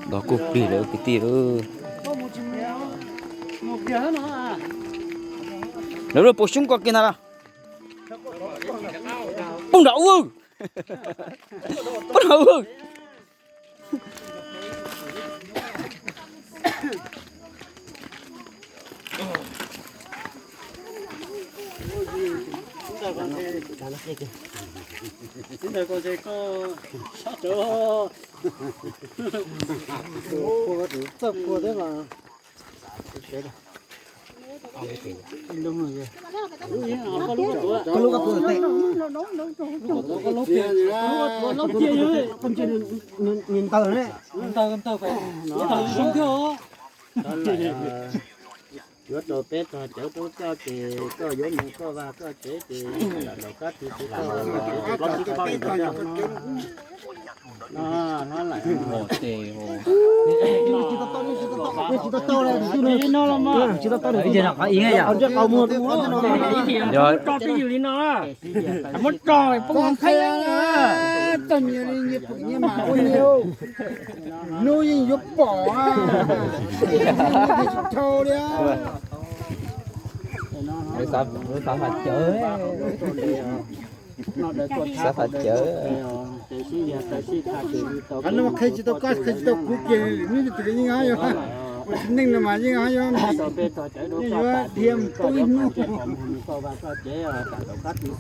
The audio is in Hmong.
Nto kuj plig lawm kwv tij lawm. Lawv lub puas xyoob ko kiag ntag los? Poob nram ub, poob nram ub. Nws ntaws ne, ntaws zoo thiab os. Yuav rau peb tog cawv pub koj ces koj yuav mus koj vaj koj tsev ces lam laus kab tis ces koj Muab tso peb yws li no, muab tso poob hauv nqaij. Hnub yeej yuav pom, tsis dhau li. Xav tham cawv, xav tham cawv. Qhov no qhia tsis tau koj, qhia tsis tau kuv kiag li, hnub twg yeej ho yog, ua tsis neej no mas yeej ho yog, yeej yuav dhia mus poob ib hnub.